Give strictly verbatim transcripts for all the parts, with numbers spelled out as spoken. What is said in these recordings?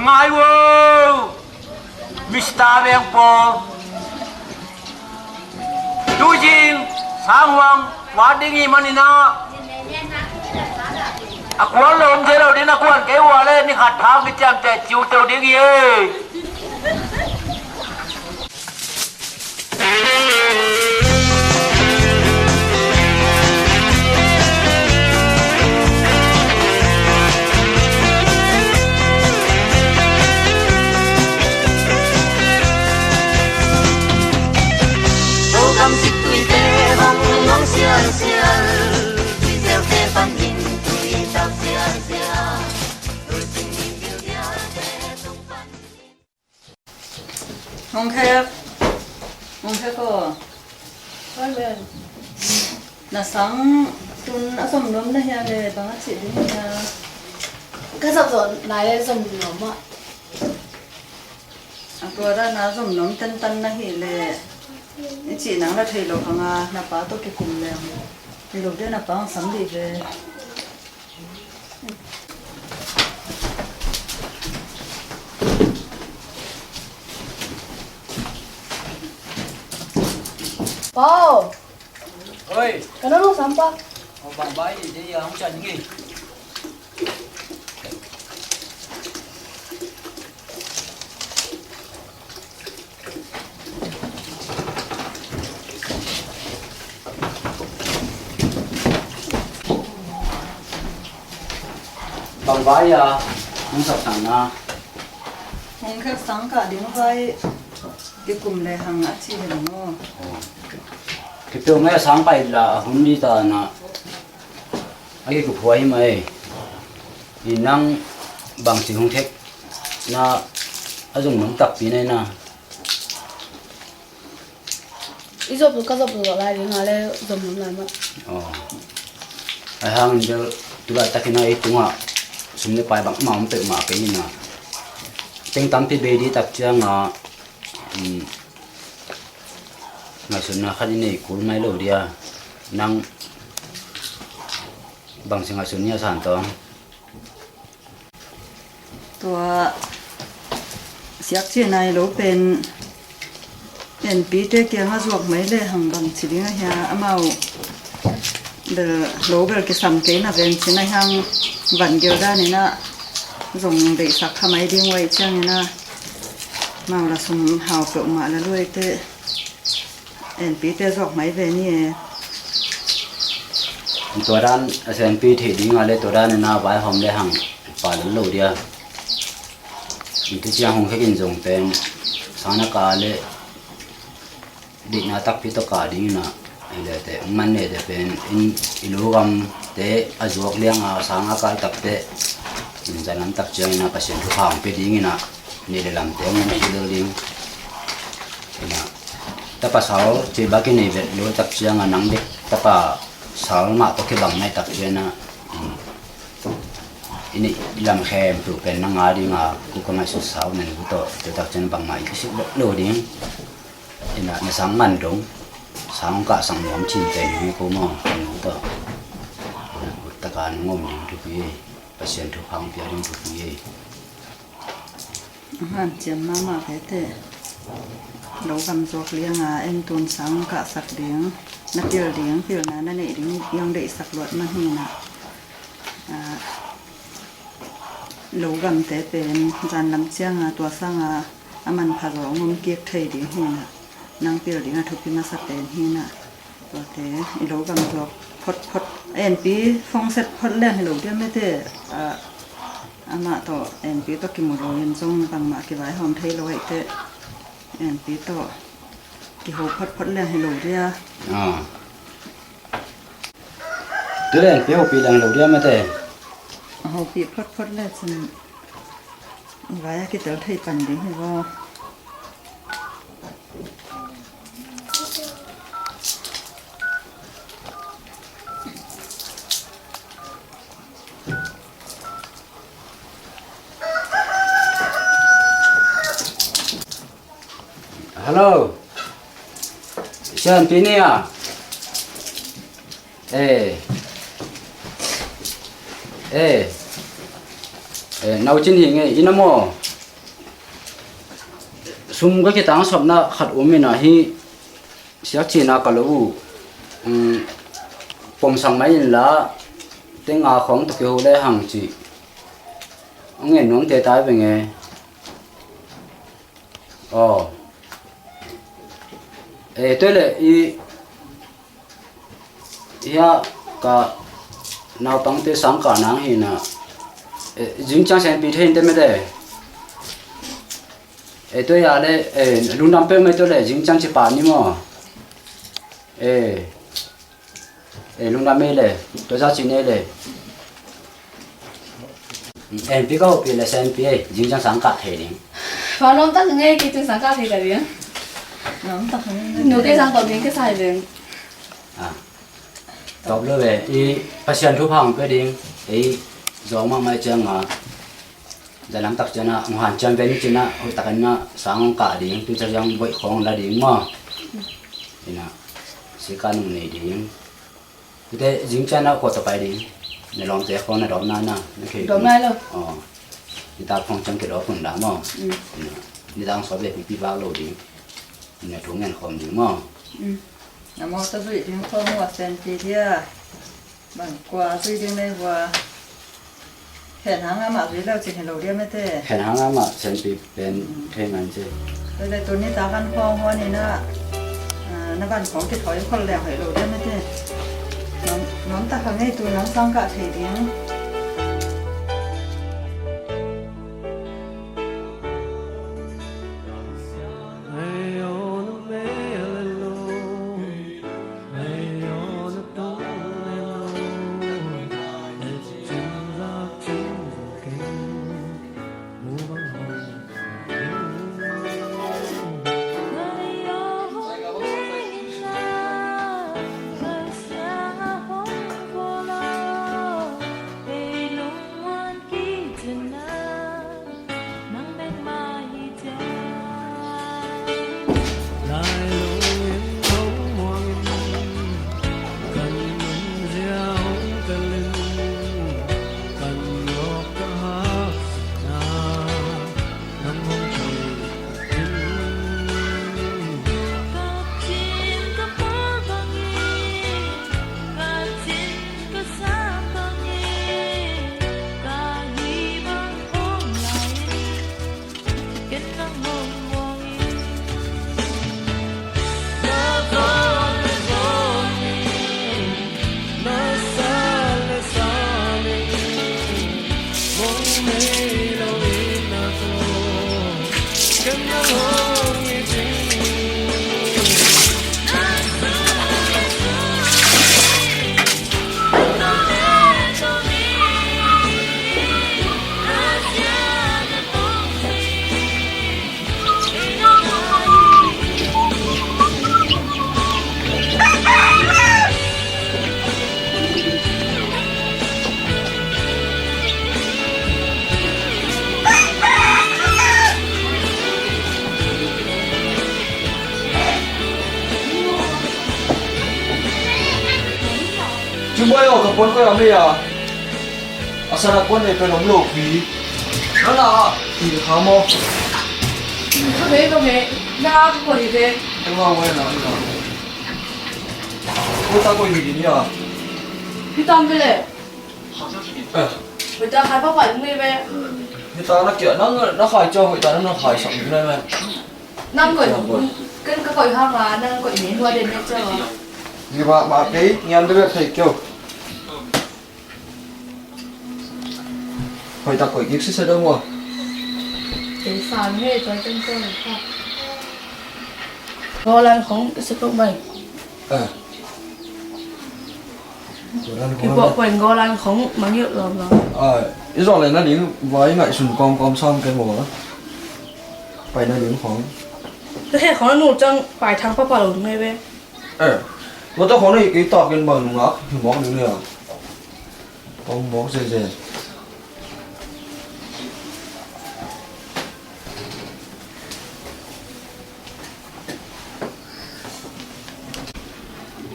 Ngai vo, Mister Vengpawl. Tuzing sang huang kuat ding hi manin ah, a kuan lo om thei lo ding, a kuan kei ua le ni khat thang kiciamteh ciuteu ding hi ei. Hong khek, hong khek aw. Oi, men. Na sang tun a zom nuam na hia le, bang a cih ding hia? Ka zom zom nai le zom nuam ah. A tua dan a zom nuam tentan na hi le, i cih nang la thei lo hang a, na pa tawh kikum leng. Hi lo dia na pa hong sam dih ve. Pau. Oi. Ka nang hong sam pa. Oh, bang vai di dia hong chan ngi. Bang vai a hong sak sang na? Hong khek sang kah ding vai, kikum le hang a ci hi lo maw. Kipeu ngai a sang pai la a hun di ta na. A kikup huai hi mai. I nang bangci hong khek na, a zong nong takpi na hi na. I zop ka zop lo lai ding a le zom nuam lai mah. Oh. Ai hang in bel tulai takin a i tungah sum le pai bangmah om peuhmah kei in a. Teng tampi bei di tak ciang a, um, ngaihsutna khat i nei kul mai lo dia. Nang bangci ngaihsun nia Santawng? Tua siak cih nai lo pen, Enpite kiangah zuak mai le hang bang ci ding ahia, amau bel lo bel kisam kei na ven ci na hiang van gil dan in a zong deihsak kha mai ding uai ciangin a, mau la sum hau peuhmah la luai te. Enpite zuak mai ve ni e. Tua dan a sen pi theih ding a le tua dan in a vaihawm le hang pa lel lo dia. Tua ciang hong khekin zong pen sang na ka le deihna takpi tawh ka ding in a, i le te man ne te pen in i lo gamte a zuak liang a sang a kai takte in zan lam tak ciangin a Pasian thupha hong pia ding in a, ni le lamte hong ngen a kilel ding. Ina, tapa sal ci bak i nei vet lo tak ciang a nang dek tapa sal mah tawh kibang nai tak ciang a, mm, i neih lam khempeuh pen nang a ding a, ku ka ngaihsut sau na nu tawh, tua tak ciang bangmah i kisik lo ding. Ina, na sang man dong, sang kah sang nuam cin pen hi ko maw, na nu tawh. Ina, ut taka nang om ding thupi ei, Pasian thupha hong pia ding thupi ei. A hanciam mahmah vete. Lo gam zuak lianga en tun sang kahsak ding, na pil ding, pilna na neih ding i hong deihsak luat mah hi na. Ah, lo gamte pen zan lam cianga tua sanga a manpha zaw hong om kik thei ding hi na. Nang pil ding a thupi masa pen hi na. Tuate i lo gam zuak photphot. Enpi phone set phot leng hi lo diam mete, ah, amah tawh Enpi tawh kimu lo in zong bangmah kivaihawm thei lo aihte. Enpi tawh kiho photphot leng hi lo dia. Ah. Tu le Enpi hopih leng hi lo dia mete. Hopih photphot le cin i vai a kitel thei pan ding hi vaw. Hello. Sian Pi ni a. Eh. Eh. Eh, nau cin hi ngei, ina maw? Thum ka kitang sawpna khat um in ah hi siak cihna ka lo uh. Um, pom sang mai inla, tenga khawng tawh kiho le hang cih. Hong en nuam te tai veng e. Aw. E, tua le i Hia ka naupangte sang kah nang hi na. Eh, zing ciang senpi thei in te mete. Eh, tua ya le, eh, lungdam peuh mai tua le, zing ciang ci pa ni maw. Eh, eh, lungdam ei le, tua za ci nei le. Enpi ka hopih le senpi ei, zing ciang sang kah thei ding. Fa nuam tak ngei, kei tun sang kah thei ta ding. Nuam tak ngei. Nu kei sang tawh ding kei sai ding. Ah. Tawp lo ve, i Pasian thupha hong pia ding. Ei, zawng mahmah ciang a, zalam tak ciang a, hong han ciang ven ciang a, hoih takin a sang hong kah ding, tu ciang voih khawng la ding maw. Ina, sika nung nei ding. Tute, zing ciang a kua tawh pai ding. Na lawmte khawng na dawmna na, na khei dawmna lo. Aw. Nitak khawng ciang kei dawp hun dah maw. Mm. Ina, nitak sawt ve pipi bak lo ding. Ina, thu ngen khawm ding maw. Mm. Na mawtaw zuih ding khawng uh a senpi dia. Bang kua zuih ding nei vua. Hen hang amah zuih lo cin hi lo dia mete. Hen hang amah senpi pen thei ngan ci. Tua le tuni ta van khawng huan ina, ah, na van khawng kithawi khol leng hoih lo dia mete. Nuam, nuam tak kha ngei tu nang sang kah thei ding. Cimbai aw, ka puan koi a mei a. A sana puan nei pen om lo pi. Na na a pi kha maw. Ka hei ka hei. Na a ka koi hi ve. Ka ngau ngai na na. Ko ta koi hi ni a. Hi tam ve le. Eh. Hoih ta khai papa ding nei ve. Hoih ta na kia, nang na khai ciang hoih ta na na khai sak ding nei ve. Nang koih, ken ka koih hang a, nang koih nei hua den nei ciang a. Ni ba ba kei, ngian de thei keu. Hoih ta koih gik sisa dong wa. Kei sang he, toi ken koih ha. Golan khong ka sa tuk mai. Eh. Kibuah kuan golan khong mangilh lawm lawm. Ah, i zawh leh na ding vai ngaihsun kawmkawm sam ken maw. Pai na ding khong. Ka he khong na nu cang pai thang papa lo ding ngai ve. Eh, lo ta khong na hi kei takin bang nungak hi mawk ding nia. Kawm mawk zeze.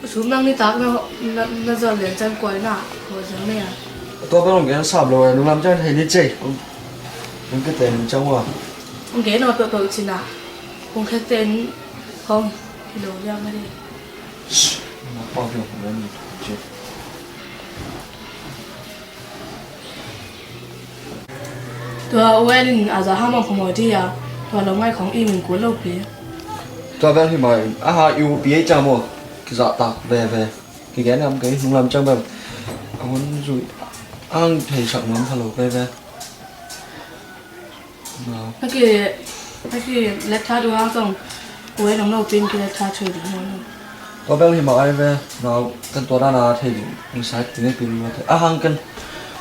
Sum nang nitak na, na, na zon lian cang kuai na, kuai zang ne a. Tua pen hong gen sap lo, nung lam cang hei ni cei. Hong kite ni cang wa. Hong gen aw peuhpeuh cina. Hong khekte in khawng hi lo liam a ding. Shh, na pau hi lo liam ni. Tua U En in a za hang mah phamawh dih a, tua lo ngai khawng i min kul lo pi. Tua bel hi mah in, a ha i u pi ei ciang maw, kizahtak veve. Kigen ngam kei, nunglam ciang bel a hun zui ang theisak nuam pha lo veve. Na ki, na ki let tha duh hang zong, U En hong lo pi in ki let tha thei ding maw. Tua bel hi mah ai ve, nau kan tua dan a thei ding, hong sai ding ei pi lo thei. A hang kan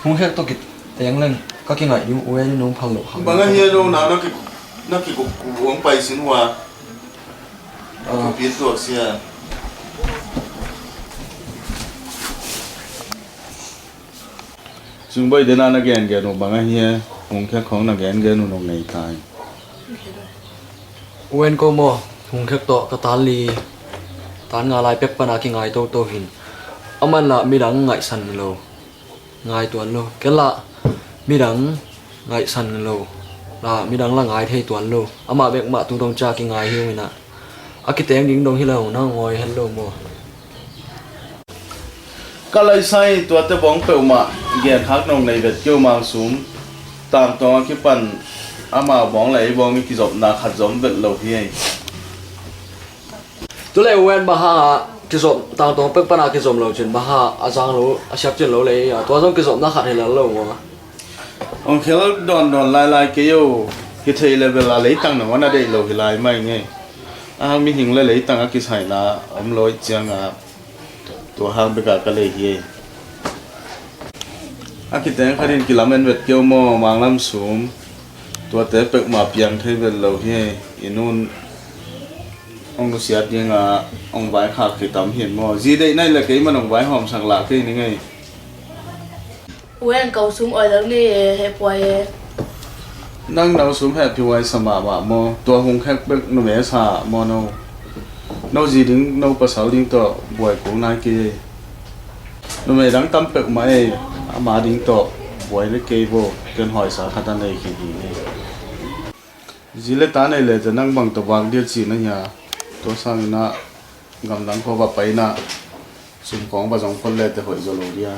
hong khek tawh kiteng leng ka kingaih ding, U En in hong phal loh hang. Bang a hi lo na, na ki, na ki kuk ku hong pai sin hua. Ah. Ka pi tuak sia. Sungbawi dena na gengen uh bang ahi e, hong khek khawng na gengen uh nong nei tai. U En ko maw, hong khek tawh ka tan li, tan nga lai pek pana kingai toto hin. Aman lah midang ngaihsan lo, ngai tuan lo. Ken lah midang ngaihsan lo, lah midang lah ngai thei tuan lo. Amah bek mah tungtong ca kingai hi ung inah. A kiteng ding dong hi lo, nang ngawi hen lo maw? Ka laisai tuate bawng peuhmah genkhak nong nei vet keu mang sum. Tangtawng a kipan ama bawng le ei bawng i kizopna khat zom vet lo hi ei. Tule U En bang hang a kizop, tangtawng pek pana kizom lo cin bang hang a zang lo, a siap cin lo le ei a, tua zong kizopna khat hi lel lo maw? Hong khel dawndawn lailai kei o, kithei level a leitang nangawn a deih lo hi lai mai ngei. A hang mihing le leitang a kisaina om lo i cianga tua hang beka ka lei hi ei. A kiteng khatin kilamen vet keu maw, manglam sum. Tuate pekmah piang thei vet lo hi ei. I nun hong nusiat dinga hong vaikhak hi tam hin maw. Zi deih naih le kei man hong vaihawmsak lah kei ning ei. U En, ko sum oi lel ni e, hehpih huai e. Nang no sum hehpih huai sa mahmah maw? Tua hong khek bek numei sa maw no? No zi ding, no pasal ding tawh buai kul nai kei. Numei dang tam pek mah ei, ama ding tawh buai le kei bo, ken hawisa khat a nei khin hi ni. Zi le ta nei le nang bang tawh vak dia cih na hia? Tua sangin ah gamdang khua va pai inah sum khawng va zong phot le te hoih zaw lo dia.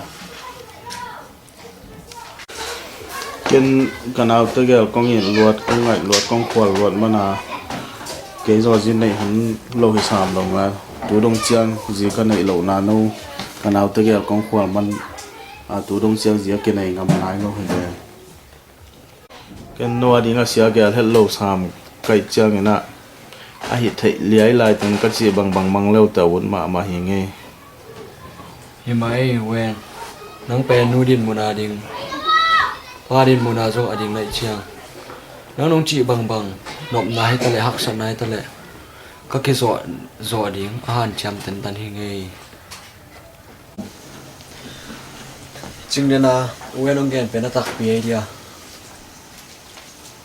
Ken ka nau tegel kong it luat, kong ngaih luat, kong khual luat mana kei zaw zi neih hun lo hi sam lo nga. Tu dong ciang zi ka neih lohna no ka nau tegel kong khual man a, tu dong ciang zi a kinei ngam nai lo hi ve. Ken no a ding a sia gel het lo sam kaih ciangin ah a hih theih liai lai teng ka cih bangbang mang leute a ut mahmah hi ngei. Hi mah ei, U En. Nang pen nu din mun a ding, pa din mun a zong a ding naih ciang nang nong cih bangbang nopna hi taleh haksatna hi taleh ka kizawh zawh ding a hanciam tentan hi ngei. Cing dena U En hong gen pen a takpi ei dia.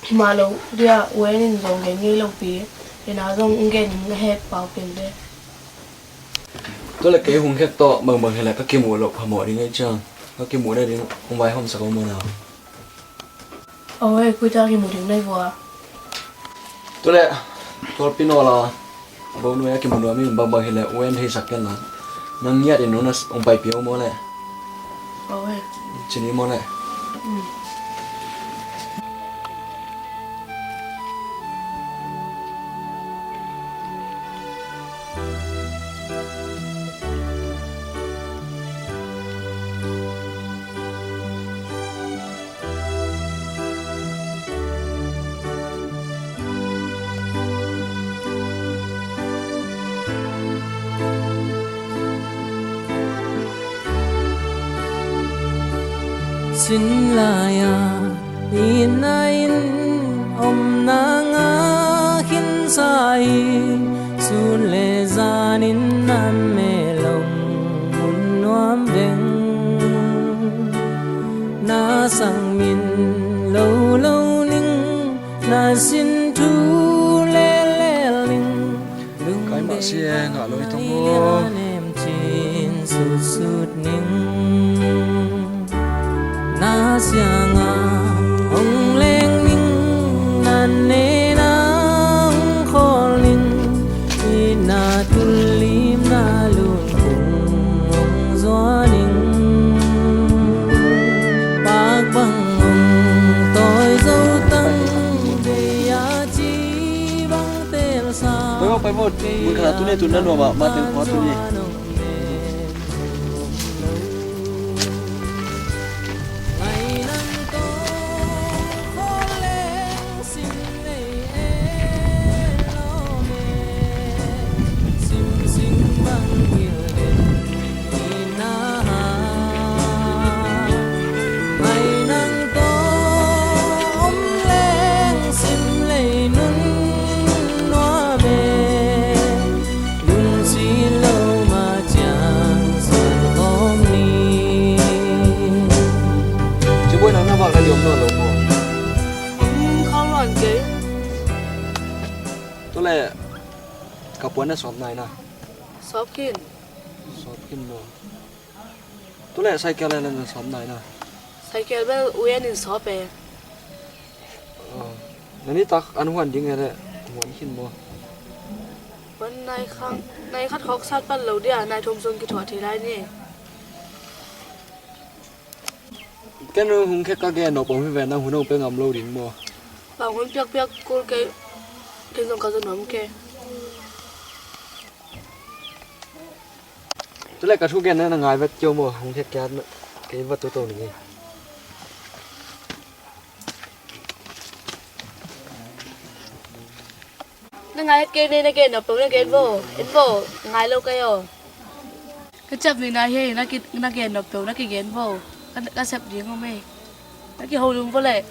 Hi mah lo dia, U En in zong gen ngei lo pi. Dena zong hong gen in a het pau pen ve. Tua le kei hong khek tawh bangbang hileh ka kimuh loh phamawh ding ei ciang ka kimuh deh ding hong vaihawmsak aw maw na. Awe, kuita kimu ding nai vua. Tule, tualpi nawl a bo nuai a kimu nuam in bangbang hileh U En theisak ken la. Nang ngiat in nuna hong paipih uh maw le. Awe. Cini maw le. Mm. Sin lai-a itna in omna ngah khinsa hi. Sun le zan in na melom mun nuam veng. Na sang min lo lo ning, na sin thu lel lel ning. Kai mah si e, ngah lo hi thong aw. Sut sut ning. Na siang a hong leng ning, na ne na hong khawm Mun khat ah tuni tun na nuam ah, ma teng khua tuni. Ci buai nang na bak na liam nawn lo maw? Om khang luan kei. Tua leh ka puan na sawp nai na. Sawp khin. Sawp khin maw? Tua leh cycle le na sawp nai na. Cycle bel uyan in sawp e. Oh. Na nitak an huan ding e le huan khin maw? Huan nai khang, nai khat khawk sat pan lo dia, nai thum sung kithuah thei lai ni. Ken hong khek ka gen nop om hi ve, nang hun hong pe ngam lo ding maw? Bang hun piakpiak kul kei, ken zong ka zon om kei. Tua leh ka thu gen na na ngai vet kei maw, hong khek kia kei vet toto ni. Na ngai het kei ve, na gen nop peuh na gen vo. En vo, ngai lo kei aw. Ka ciap ni na hi, na ki, na gen nop peuh na kigen vo. Ka, ka sep ding om e. Na kiho lum vo leh.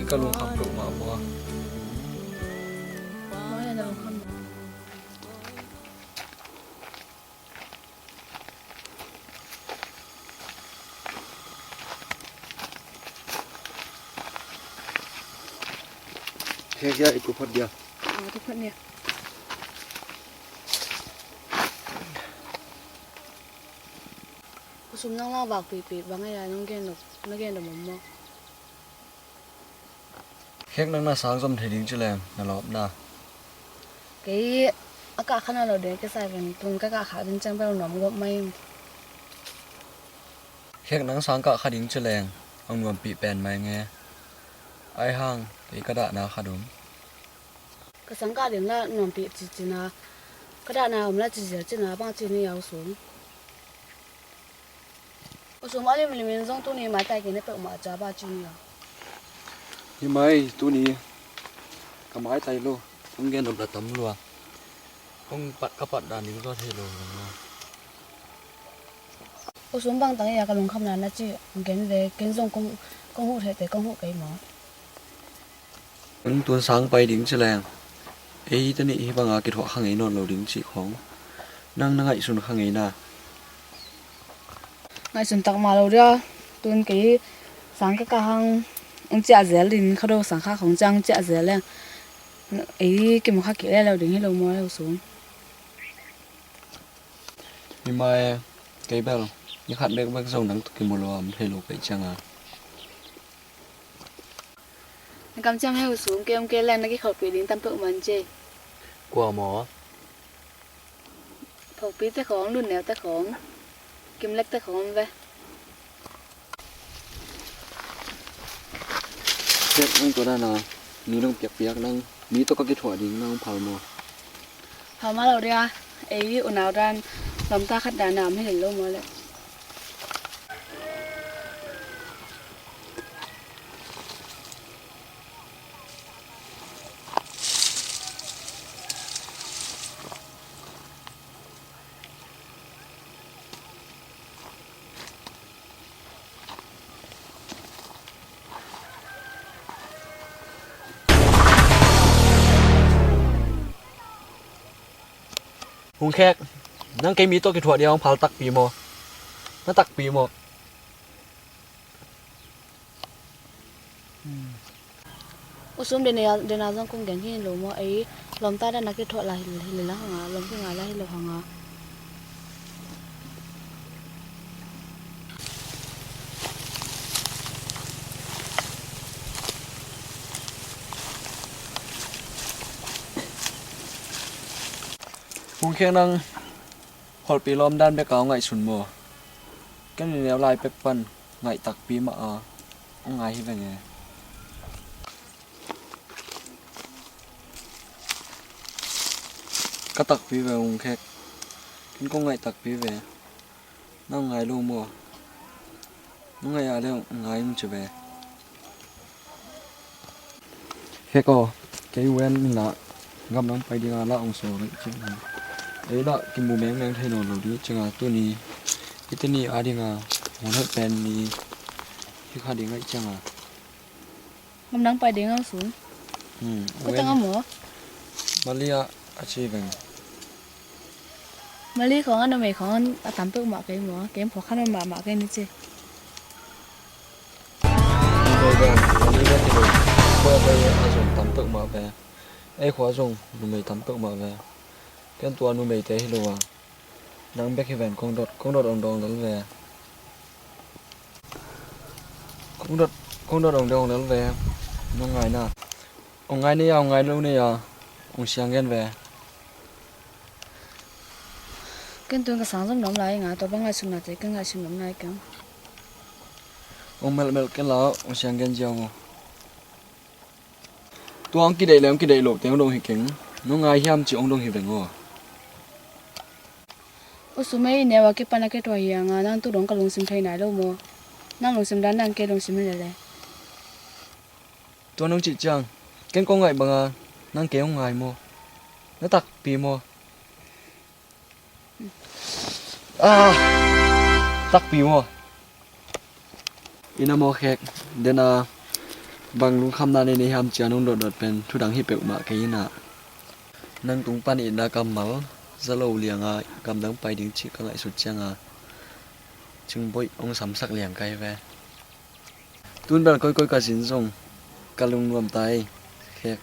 Ka lungkham tuk mah maw? Khek dia, i kuphot dia. Ah, kuphot dia. Usum nang la vak pihpih bang a, nong gen nop, na gen nop mawk. Khek nang na sang zom thei ding ci leng na lawpna. Kei a kah kha nawn lo ding kisai ven, tun ka kah kha ding ciang bel nuam gawp mai. Khek nang sang kah kha ding ci leng ang nuampih pen mai nge. Ai hang kei ka dahna kha dum. Ka sang kah ding la nuampih cicina, ka dahna om la cizia cina bang ci ni a Usum. Usum a limlimin zong tuni maitai kei na peuhmah ca ba ci ni a. Hi mai tuni ka maitai lo, hong gen nop la tam lua. Hong pat ka pat dan ding zaw thei lo. Usum bang tang ia ka lungkhamna na ci gen ve, ken zong kong huh theite kong huh kei maw? Nang tun sang pai ding ci leng ei ta nih hi banga kithuah kha ngei nawn lo ding cih khong nang na ngaihsun kha ngei na. Ngaihsun tak mah lo dia, tun kei sang ka kah hang ong ciah zel ding kha do, sang kha khong ciang ong ciah zel leng ei kimu kha kei le lo ding hi lo maw le Usum? Hi mai, kei bel ni khat bekbek zong nang tawh kimu lo a om thei lo kei cianga. Na kamciam he Usum, kei om kei leng na kikholhpih ding tam peuh man ci. Kua maw? Phokpi te khong, Lunneu te khong, Kimlek te khong om ve. Tek nang tua dana mi dong piakpiak nang mi tawh ka kithuah ding nang phal maw? Phal mah lo dia, ei unau dan lamta khat dana om hi lo maw le. Hung khek, nang kei mi tawh kithuah dia hong phal takpi maw? Na takpi maw? U Sum, dena, dena zong kong gen hi lo maw, ei lawmta dan a kithuah lai hi, hi le la hang a, lawm kingai lai hi lo hang a. Hong Khek, nang khualpi lawm dan bek a hong ngaihsun maw? Ken i neu lai pek pan ngaih takpi mah a hong ngai hi veng e. Ka takpi ve Hong Khek. Ken kong ngaih takpi ve. Nang ngai lo maw? Nang ngai a le ngai ung ci ve. Khek aw, kei U N in lah gamdang pai ding a lah hong sawl rih ciang a, ei lah kimu mengmeng thei nawn lo ding ciang a, tuni i teni a ding a hong hoih pen ni hi kha ding ahih ciang a. Gamdang pai ding a Sum. Hmm, kua teng a maw? Mali ah a ci veng. Mali khawng a numei khawng a tam peuhmah kei maw? Kem phawk kha nawn mahmah kei ni ci. Numei ve, Mali ve ti lo. Khua ve a zong tam peuhmah ve. Ei khua zong numei tam peuhmah ve. Ken tua numeite hi lo a, nang bek hi ven, kong dot, kong dot hong dawng lel ve. Kong dot, kong dot hong dawng lel ve. Nong ngai na. Hong ngai nei a, hong ngai lo nei a, hong siang gen ve. Ken tun ka sang zom nuam lai ing a, tua bang ngaihsutnate ken ngaihsun nuam nai keng. Hong melhmelh ken la, hong siang gen ziau uh. Tua hong kideih le hong kideih lohte hong dong hi keng. Nong ngai hiam cih hong dong hi veng aw. U Sum, ei i neu a kipan a kithuah hi hang a, nang tu dong ka lungsim thei nai lo maw? Nang lungsim dan dan kei lungsim hi lel e. Tua nong cih ciang ken kong ngaih bang a nang kei hong ngai maw? Na takpi maw? Ah, takpi maw? Ina maw Khek, dena bang lungkhamna nei nei hiam ci a nong dotdot pen thu dang hi peuhmah kei ina. Nang tung pan itna kammal za lo liang a gamdang pai ding cih ka ngaihsut ciang a cingboih hong samsak liang ka hi ve. Tun bel koikoi ka zin zong ka lungnuam ta ei, Khek.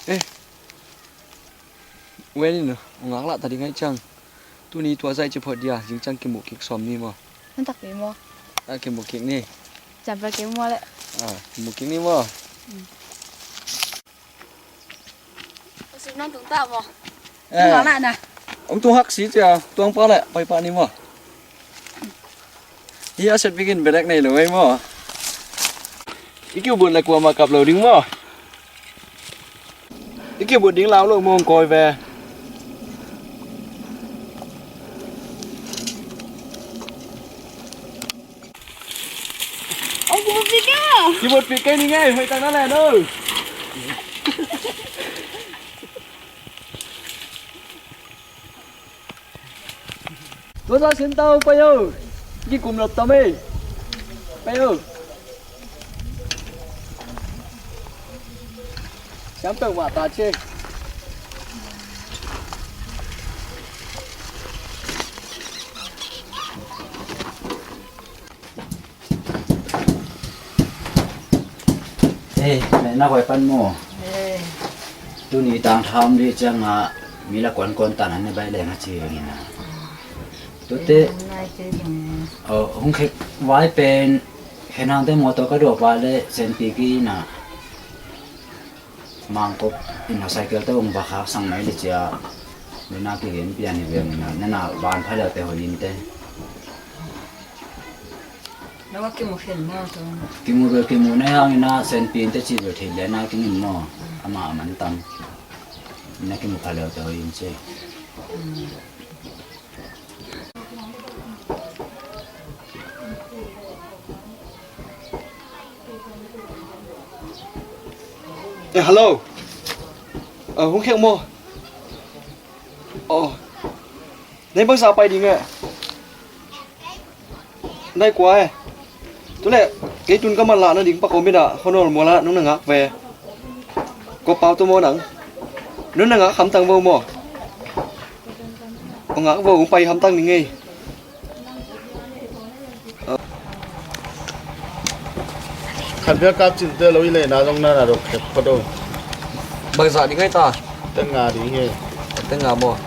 Eh, U N in hong ngaklah ta ding ahih ciang tuni tua zah i ci phot dia, zing ciang kimuh kik sawm ni maw? Nang takpi maw? Ah, kimuh kik ni. Ciampa kei maw le? Ah, kimuh kik ni maw? Mm. Sum, nang tung ta maw? Eh. Tung la na. Hong tung hak si cia, tuang pa le pai pa ni maw? Hi a set bikin belek nei lo ei maw? I kiu buat le kuamah kap lo ding maw? I kiu buat ding lau lo maw, hong kawi ve. Ong kibuatpih kei. Kibuatpih kei ni ngei, hoih tak na le no. Tua sa sin tau, pai o. Kikum lop tam ei. Pai o. Siam tau mah ta ci. Ei, na koi pan maw? Ei. Tuni tangtha om dih ciangah mi la kuankuan tan an ne baih leng a ci vengin a. Tute, ei, nai kei leng. Aw, Hong Khek vai pen khenhangte mawtaw ka duah pah le Senpi ki ina. Mangkop in a cycle te ong va khak sang mai le cia. Nena kigen pian hi veng ina, nena van pha leu te hoih in te. Nang a kimu khin maw tu? Kimu bel kimu na hang ina, Senpi in te ci bel thei le na kingin maw. Ama a man tam. Ina kimu pha leu te hoih in ci. Mm. Eh, hello. Eh, Hong Khek maw? Oh. Nai bangsa pai ding eh? Nai kua eh? Tule, kei tun ka manlahna ding pak om in ah, Khonol mual ah nong na ngak ve. Ko pau tu maw nang? Nong na ngak hamtang vo maw? Ko ngak vo, ong pai hamtang ding ei. Khat bia kap cinte lo i lehna zong na na dok khep phot o. Bangzah ding ai ta? Teng nga ding hi. Teng nga maw?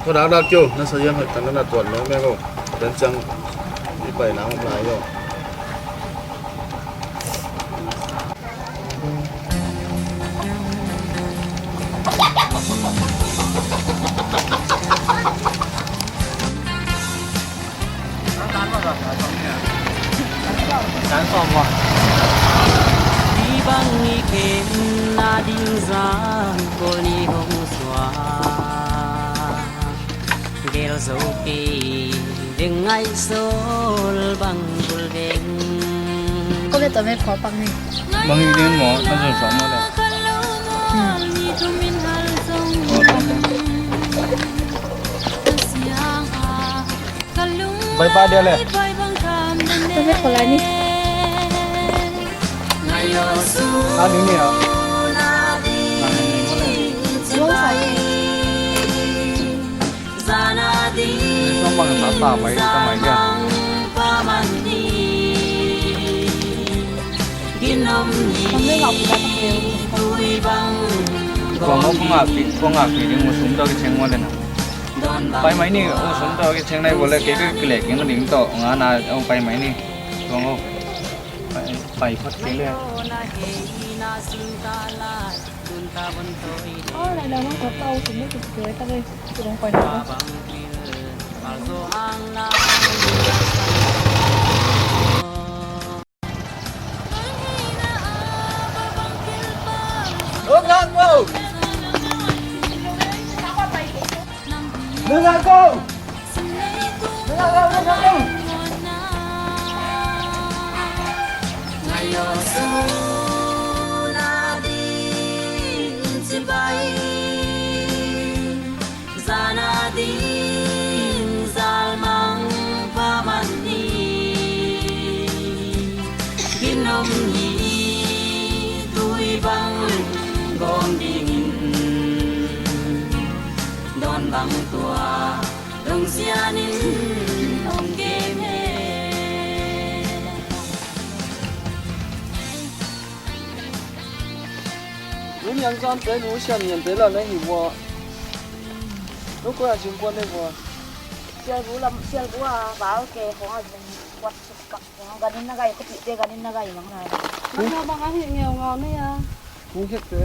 Khuadakdak kio, na sazian hoih tan na na tuat mengmeng o. Ten ciang i paina om lai o. Hih bang i khen na ding zang kol ni hong suak. Gel zo pi ding ngai sol bang bul ding. Kau le tome kho pak ni. Bang i ding mo na zon suak mo le. Hmm. Bai pa dia le. Tome kho lai ni. Sa ding ni a. Sa ding ni mo le. Sa ding ni mo le. Zong bang sa ta mai ta mai dia. Kong ngak pi, kong ngak pi ding mu sum tawh kiceng mo le na. Pai mai ni, u sum tawh kiceng nai bo le kei ka kile keng ding tawh nga na u pai mai ni. Kong ngak pai, pai phot kei le. Aw, lai lai mah khat tau sum mah kik kik tak ei. Kidong pai na. Nang nang ko. Zana ding zal mang pa man hi. Ginom hi tui bang gom dingin. Don bang tua dong sianin ong game he. Nu Niang Zan te, nu Sian Nian te la na hi vua. Nu koi a cing kuan ne vua. Sialbu lam, sialbu a bal ke khong a zung kuat suk pak khong a ganin na gai, khuapihte ganin na gai mang lai. Mang na bang a hi ngeu ngau ne a. Kung het te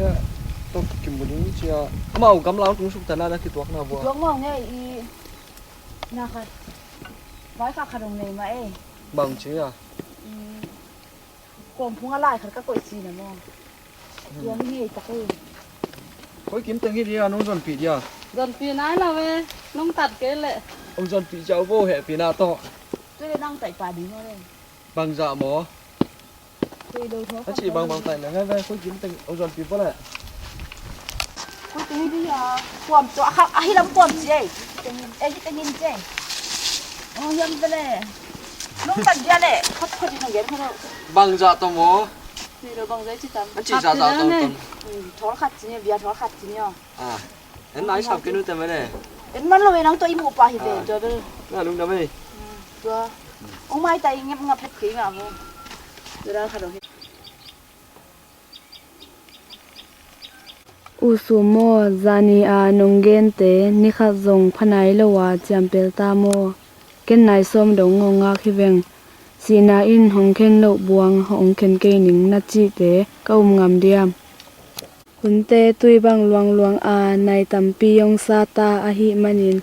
tok kim bu ding cia. Amau gamlau tung suk ta na na kituak na vua. Tuak mau nge i na khat. Vai kha kha dong nei ma e. Bang cia. I Kawmphung a lai khat ka koih cina maw? Tua mi ngei tak ei. Koi kim teng hi dia, nong zonpih dia? Zonpih nai lo ve, nong tat kei leh. Ong zonpih cia uh bo hehpihna tawh. Tui le nang taih pa ding maw le? Bangzah maw? Tui lo thaw. A cih bangbang taih leh ngai ve, koi kim teng ong zonpih bo leh. Koi teng hi dia, kuam tua, a hi lam kuam ci ei. Ei, hi teng in ci ei. Ong hiam ve le. Nong tan bia le, khot khot in nong gen khot lo. Bangzah tawh maw? Ni lo bangzah ci tam. An cih zahzah tawh tam. Thawl khat ci ni, bia thawl khat ci ni aw. Ah, en nai sap kei nu tam le. En man lo ve nang tawh i muh pa hi ve, tua bel. Na lungdam ei. Tua. Ong mai ta i ngep ngap het kei ngah vo. Tua dan khat ong hi. U Sum maw, zani a nong gente nikhat zong pha nai lo a ciampel ta maw? Ken nai sawm dong ngawngak hi veng. Sihna in hong khen loh buang hong khen kei ning na cihte ka um ngam diam? Hunte tui bang luangluang a nai tampi hong sa ta ahih manin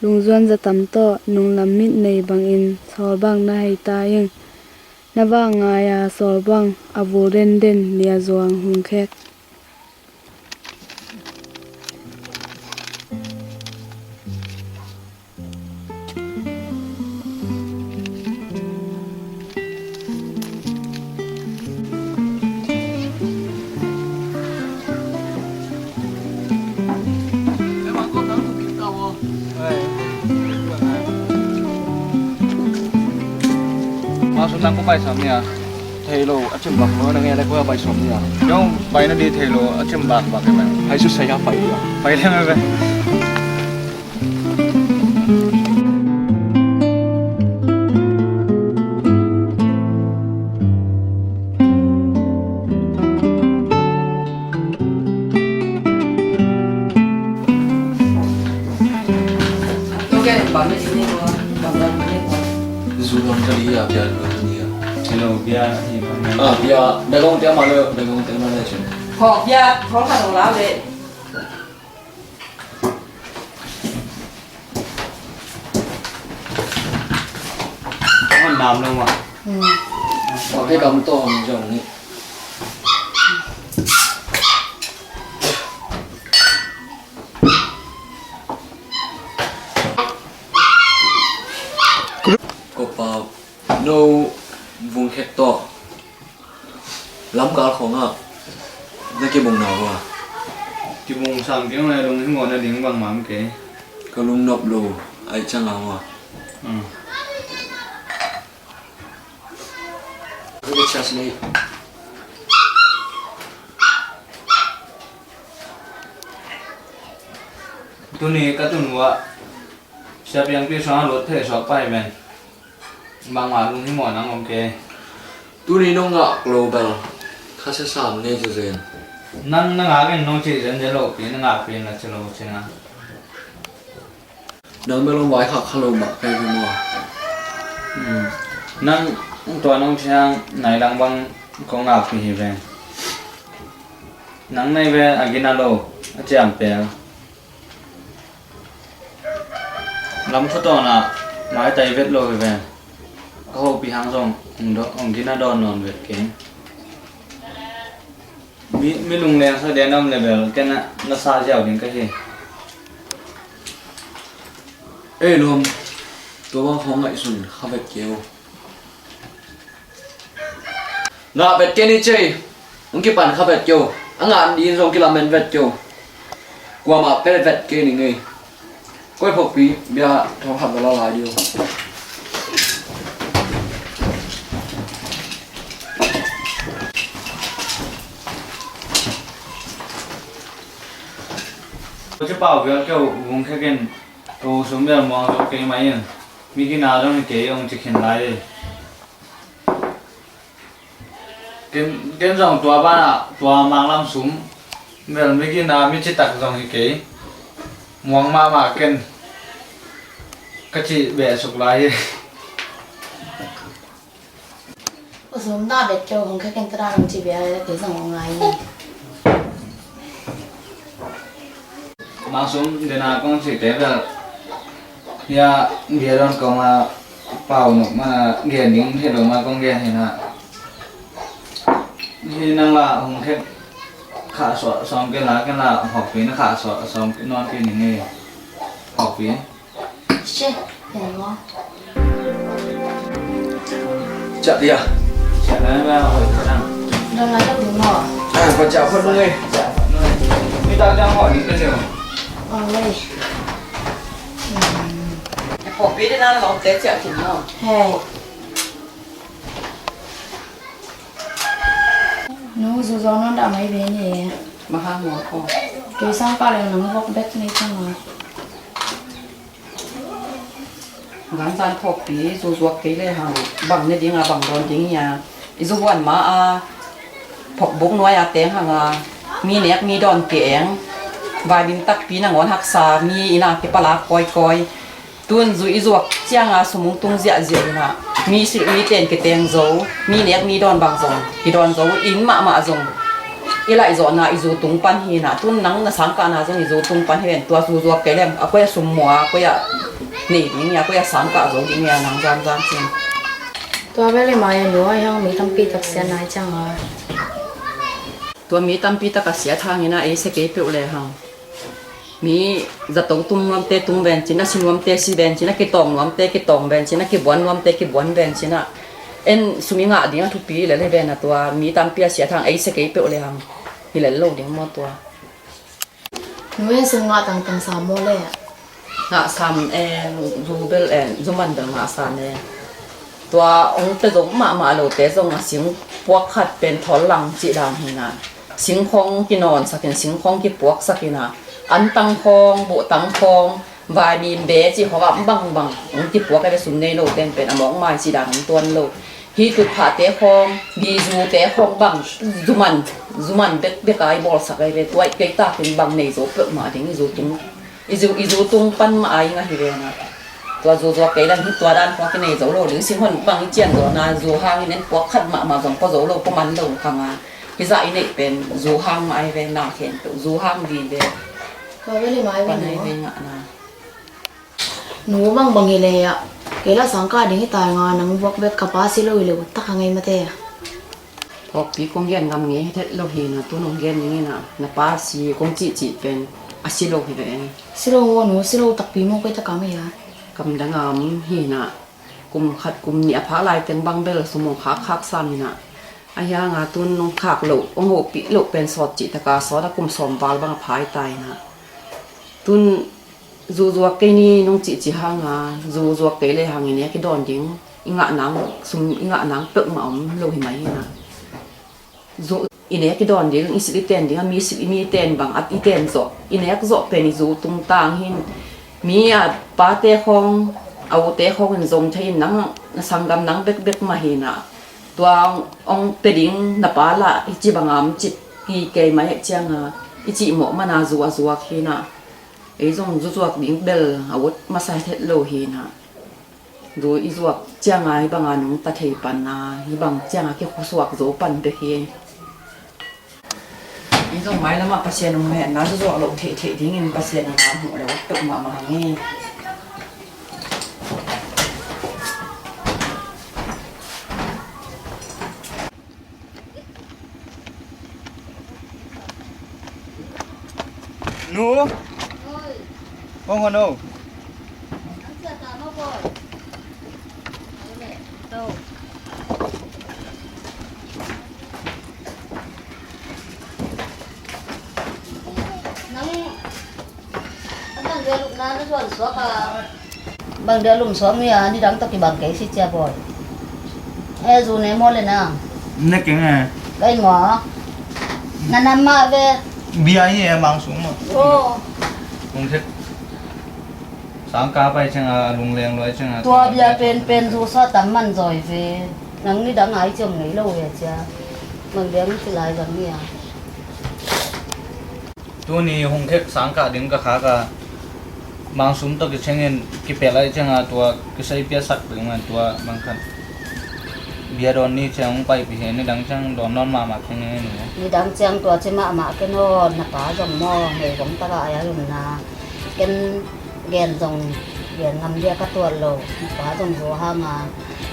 lungzuan zatam tawh nunglam mit nei bangin sawl bang na hei ta ing. Na vak ngai-a sawl bang a vul denden nia zuang hung khek. Maksud nang ko pai sam ya. Thei lo, a cim bak lo, na nge le kua pai sawm ni a. Yong, pai na di thei lo, a cim bak bak e man. Hai su sai a pai dia. Pai le me be. Zu lam ka li a, bia lo ka li a. Hello, bia hi. Ah, bia, dagong te ma le, dagong te ma le cun. Ho, bia, ho ka dong la le. Ngon nam lo ma. Hmm. Ho te kam to ni jong ni. Ko pau, no vung khet tawh lamkal khawngah na kibung na hua. Kibung sam keng le lung himawh na ding bangmah om kei. Ka lungnop lo aih ciang a hua. Hmm. Tuni ka tun uh ah siapiangpi suang a lut thei suak pai ven. Bangmah lunghimawh nang om kei. Tuni nong ngah lo bel kha sia sam ngei ci zen. Nang na ngak in nong ci zenzen lo pi, na ngakpi in na ci lo cina. Nang bel hong vaikhak kha lo mah ka hi maw? Hmm. Nang tua nong ciang nai lang bang kong ngakpi hi ve. Nang nei ve a gina lo a ciam pel. Lam khua tawn ah maitai vet lo hi ve. Ka hopih hang zong hong do-, hong gina dawn nawn vet keng. Mi, mi lungleng sa den om le bel ken a na sa ziau ding ka hi. Ei lawm, tua bang hong ngaihsun kha vet kei o. Ngah vet kei ni cei, hong kipan kha vet kei o. A ngah ding zong kilamen vet kei o. Kuamah pe vet kei ni ngei. Koi phokpi bia thong khat va la lai dih o. Ko ci pau vial keu vung khekin ko sum bel muang zo kei mai in. Mi kina zong hi kei ong ci khin lai. Ken, ken zong tua banah tua manglam sum bel mi kina mi citak zong hi kei. Muang mahmah ken ka cih beh suk lai hi. Ko sum dah bet keu hong kha ken tada nong ci bia kei zong ong ngai hi. Mangsum dena kong cihte bel hia bia don kong a pau nuk mana gen ding thei lo ma kong gen hi na. Hi nang la hong khet khah suah sawm ken la ken la hawkpi na khah suah sawm nawn pi ning ei hawkpi. Che, yan mo. Ciah dia. Ciah lai ma hoi ka dang. Dang lai ka bu mo. Ah, pa ciah phot nung ei. Ciah phot nung ei. Mi tak dang hoi ni ka leo. Ong lei. Pawh pi te nang lawm te ciah khin mo. Hei. Nu zu zo non dah mai ve ni. Maha mo ko. Kei sang ka leng nang vok bet ni ka ma. Ganzan phawkpi zu zuak kei le hang bang ne ding a bang dawn ding hia. I zu huan ma a phawkbuk nuai a teng hang a mi nek mi dawn ki eng. Vaibim takpi nangawn haksa mi ina kipalak kawikawi. Tun zu i zuak ciang a sumung tung ziahziah ina mi silh mi ten kiteng zo mi nek mi dawn bang zong kidawn zo in mahmah zong. I laihzawhna i zu tung pan hi na, tun nang na sangkahna zong i zu tung pan hi ven. Tua zu zuak kei leng a koi a sum mua, a koi a nei ding ia, a koi a sangkah zo ding ia nang zamzam cin. Tua bel i mai a nuai hang mi tampi tak sia nai ciang a. Tua mi tampi tak a sia thang ina ei sia kei peuh le hang. Mi zato tum nuamte tum vencin, a si nuamte si vencin, a kitawng nuamte kitawng vencin, a kibuan nuamte kibuan vencin ah. En sum i ngah ding a thupi lel hi ven a tua mi tampi a sia thang ei sia kei peuh le hang hi lel lo ding maw tua. Nu en sum ngah tangtang sam maw le. Ngah sam e, zu bel e, zu man bel ngah sam e. Tua ong te zong mahmah lo te zong a sing Puak khat pen thawl lang cih dan hi na. Singkhong kinawnsak in, singkhong kipuaksak in a, antang khawng, buhtang khawng, vaimim be cih khawng ah bangbang hong kipuak ai ve, sum nei lo ten pen a mawkmai cih dan hong tuan lo. Hih tutphahte khawng, bizute khawng bang zuman, zuman bekbek a i bawlsak ai ve. Tua i kei takin bang nei zo peuhmah ding, i zu tung, i zu, i zu tung pan mah a i ngah hi ve na. Tua zu zuak kei dan hi, tua dan khawng kinei zo lo ding. Singhon bang i cian zo na, zu hang in en puak khat mahmah zong pua zo lo, pua man lo kang a. Hizah i neih pen zu hang mah ai ve, na khempeuh zu hang vive. Tua ve le mai ve. Pan ai ve ngah na. Nu bangbang hi leh ah, kei lah sangkah ding hi tai nga, nang vuak bek ka pa si lo hi leh ut tak a ngei mate. Thawkpi kong gen ngam ngei het lo hi na, tu nong gen ding hi na, na pa si kong cihcih pen a si lo hi ve. Si lo maw nu, si lo takpi maw, koi tak a mei a. Kam dang a om hi na, kum khat kum nih a phak lai teng bang bel sum hong khakkhak sam hi na. A hiang a tun nong khak loh, hong hopih loh pen sawt cih tak a sawt a kum sawm val bang a phai tai na. Tun zu zuak kei ni nong cihcih hang a, zu zuak kei le hang i nek i dawn ding, i ngah nang, sum i ngah nang peuhmah om lo hi mai hi na. Zu, i nek i dawn ding, i silh i ten ding a, mi silh i mi ten bang, at i ten zawh, i nek zawh pen i zu tungtang hi. Mi a pate khawng, a ute khawng in zong thei in, nang na sanggam nang bekbek mah hi na. Tua hong pia ding na pa lah hi ci bang a om cih kikei mai ciang a, i cih mawh man a zu a zuak hi na. Ei zong zu zuak ding bel a ut masa het lo hi na. Zu i zuak ciang a hi bang a nungta thei pan a, hi bang ciang a kikhusuak zo pan bek hi. Ei zong mailam ah Pasian hong hehna zu zuak loh theihtheih dingin Pasian in a hmuh le ut peuhmah mah hang hi. Nu. Hong hon o. Nang Bang dia lum na na zuan suak a. Bang dia lum suak ni a, nidang tawh kibang kei si cia bawi. E, zu ne maw le nang? Ne keng e. Kai maw? Na nam mah ve. Bia hi e, mang sung maw. Aw. Kung thek. Sangka pai ciang a, lungleng luai ciang a. Tua bia penpen zu sa tam man zawi ve. Nang nidang ai ciam ngei lo ve cia. Bang dia ngi ci lai zang ni a. Tuni hong khek sangkah ding ka khak a, mang sum tawh kicingin kipelh ahih ciangin tua kisai piasak ding man tua bang khat. Bia dawn ni ciang hong paipih hi, nidang ciang dawn nawn mahmah keng hi. Nidang ciang tua ci mahmah ken aw, na pa zong maw, meigong takah a om na. Ken gen zong gen ngam dia ka tuat lo, pa zong zo hang a,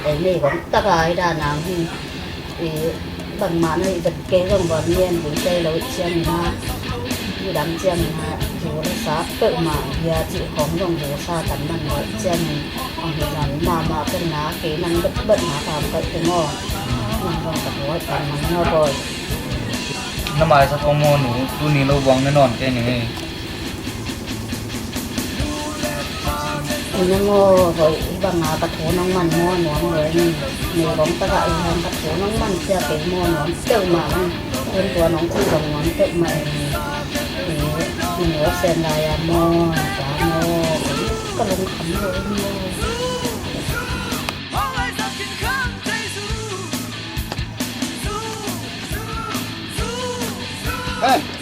ei meigong taka i dan ang hi. I bangmah na i vet kei zong bang ngen ding kei lo i ciangin ha, i dang ciangin ha, zo le sa peuhmah bia cih khawng zong zo sa tam man lo i ciangin, ang hi nan mahmah ken na kei nan betbet na kam kaih teng aw. Nang zong ka tuat tam man aw bawi. Na maisak om maw nu, tuni lo buang na nawn kei ning ei. Ina maw, hoih hi bang a ka thu nong man maw nuam lua ing. Meigong takah i hang ka thu nong man cia kei maw nuam peuhmah ing. Tun tua nong cih zong nuam peuhmah ing. Nong nuam sen lai a maw, ka maw, ka lungkham lua ing maw. Hey!